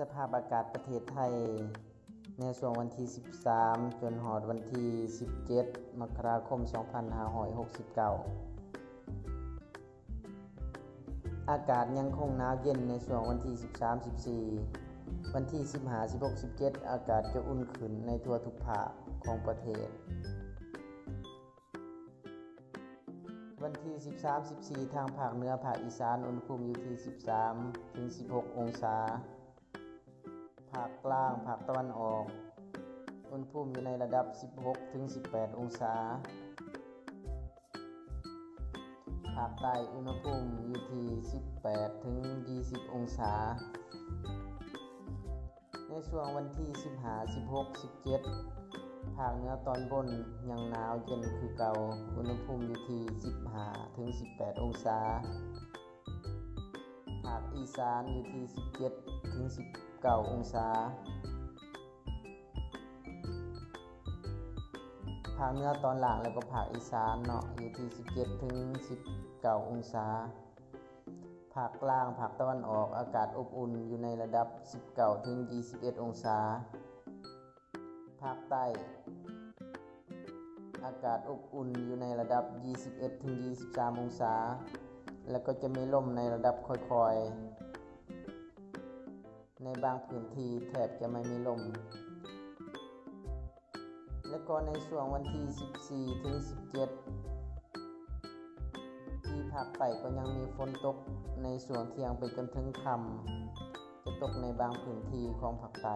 ສະພາບອາກາດປະເທດໄທ ໃນຊ່ວງວັນທີສິບສາມ ຈົນຮອດວັນທີສິບເຈັດ ມະກະລາຄົມ ສອງພັນຫ້າຮ້ອຍຫົກສິບເກົ້າ. ອາກາດຍັງຄົງໜາວເຢັນໃນຊ່ວງວັນທີສິບສາມ ສິບສີ່. ວັນທີສິບຫ້າ ສິບຫົກ ສິບເຈັດ ອາກາດຈະອຸ່ນຂຶ້ນໃນທົ່ວທຸກພາກຂອງປະເທດ. ວັນທີສິບສາມ ສິບສີ່ ທາງພາກເໜືອ ພາກອີສານ ອຸນຫະພູມຢູ່ທີ່ສິບສາມ ເຖິງສິບຫົກ ອົງສາ. ພາກກາງ ພາກຕາເວັນອອກ ອຸນຫະພູມຢູ່ໃນລະດັບສິບຫົກ ເຖິງສິບແປດ ອົງສາ. ພາກໃຕ້ ອຸນຫະພູມຢູ່ທີ່ສິບແປດ ເຖິງຊາວ ອົງສາ. ໃນຊ່ວງວັນທີສິບຫ້າ ສິບຫົກ ສິບເຈັດ ພາກເໜືອຕອນບົນຍັງໜາວເຢັນຄືເກົ່າ ອຸນຫະພູມຢູ່ທີ່ສິບຫ້າ ເຖິງສິບແປດ ອົງສາ. ພາກອີສານຢູ່ທີ່ສິບເຈັດ ເຖິງສິບເກົ້າ ອົງສາ. ພາກເໜືອຕອນລ່າງ ແລ້ວກໍພາກອີສານເນາະ ຢູ່ທີ່ສິບເຈັດ ເຖິງສິບເກົ້າ ອົງສາ. ພາກກາງ ພາກຕາເວັນອອກ ອາກາດອົບອຸ່ນຢູ່ໃນລະດັບສິບເກົ້າ ເຖິງຊາວເອັດ ອົງສາ. ພາກໃຕ້ ອາກາດອົບອຸ່ນຢູ່ໃນລະດັບຊາວເອັດ ເຖິງຊາວສາມ ອົງສາ ແລ້ວກໍຈະມີລົມໃນລະດັບຄ່ອຍໆ ໃນບາງພື້ນທີ່ແທບຈະບໍ່ມີລົມ. ແລະກໍໃນຊ່ວງວັນທີສິບສີ່ ເຖິງສິບເຈັດ ທີ່ພາກໃຕ້ກໍຍັງມີຝົນຕົກໃນຊ່ວງທ່ຽງໄປຈົນເຖິງຄ່ຳ ຈະຕົກໃນບາງພື້ນທີ່ຂອງພາກໃຕ້.